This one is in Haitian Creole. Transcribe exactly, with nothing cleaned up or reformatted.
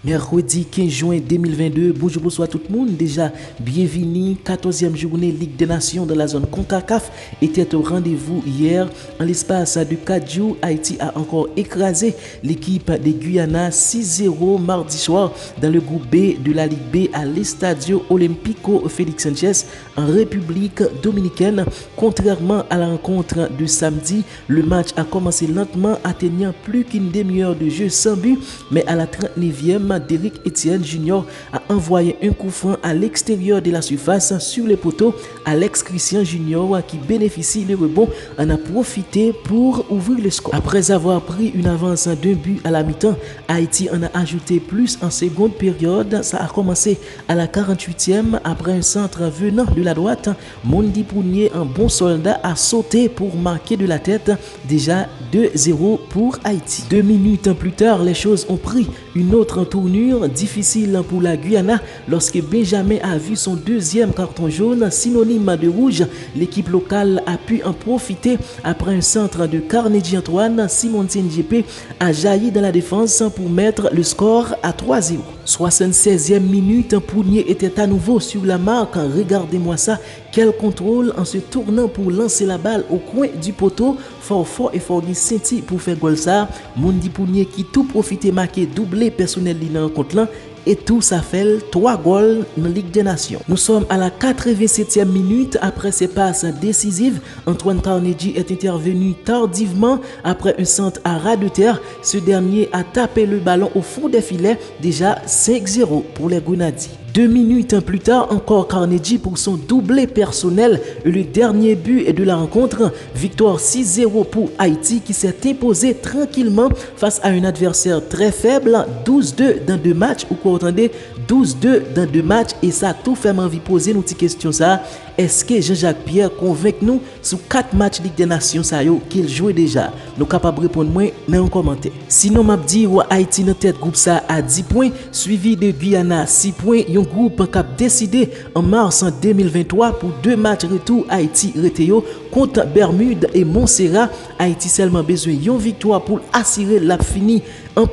Mèkredi kenz jen de mil venn de, bonjou, bonswa tout moun. Deja, byenvini. Katòzyèm jounen Ligue des Nations dans la zone CONCACAF était au rendez-vous hier. An lespas de kat jou, Ayiti a ankò ekraze l'équipe de Guyana six zéro mardi soir dans le groupe B de la Ligue B à l'Estadio Olímpico Félix Sánchez en République dominicaine. Contrairement à la rencontre de samedi, le match a commencé lentement, atteignant plus qu'une demi-heure de jeu sans but, mais à la trente-neuvième, Derrick Etienne Junior a envoyé un coup franc à l'extérieur de la surface sur le poteau. Alex Christian Junior, qui bénéficie le rebond, en a profité pour ouvrir le score. Après avoir pris une avance d'un but à la mi-temps, Haïti en a ajouté plus en seconde période. Ça a commencé à la quarante-huitième après un centre venant de la droite. Mondi Prunier, un bon soldat, a sauté pour marquer de la tête. Déjà deux zéro pour Haïti. Deux minutes plus tard, les choses ont pris une autre tournure difficile pour la Guyana lorsque Benjamin a vu son deuxième carton jaune, synonyme de rouge. L'équipe locale a pu en profiter après un centre de Carnegie Antoine. Simon J P a jailli dans la défense pour mettre le score à trois zéro. Soixante-seizième minute, Prunier était à nouveau sur la marque. Regardez-moi ça, quel contrôle en se tournant pour lancer la balle au coin du poteau. Fò w fò e fò w gen senti pou w fè gòl sa a. Mondi Prunier ki tou pwofite make double pèsonèl li nan rankont lan, e tou sa fè l twa gòl nan Ligue des Nations. Nous sommes à la quatre-vingt-septième minute. Après ses passes décisives, Antoine Carnegie est intervenu tardivement après un centre à ras de terre. Ce dernier a tapé le ballon au fond des filets. Déjà cinq zéro pour les Grenadiers. Deux minutes plus tard encore, Carnegie pour son doublé personnel et le dernier but de la rencontre. Victoire six zéro pour Haïti qui s'est imposé tranquillement face à un adversaire très faible, douze deux dans deux matchs, ou kwè w tande, douze deux dans deux matchs, e sa tou fè m anvi poze nou ti kesyon sa a, èske Jean-Jacques Pierre konvenk nou sou kat match Ligue des Nations sa yo ke l jwe deja? Nou kapab reponn mwen nan yon kòmantè. Sinon, m ap di w Ayiti nan tèt gwoup sa a dis pwen, swivi de Guyana sis pwen, yon gwoup k ap deside an mas de mil venntwa pou de match retou Ayiti rete yo kont Bermud e Montserrat. Ayiti sèlman bezwen yon viktwa pou l asire l ap fini an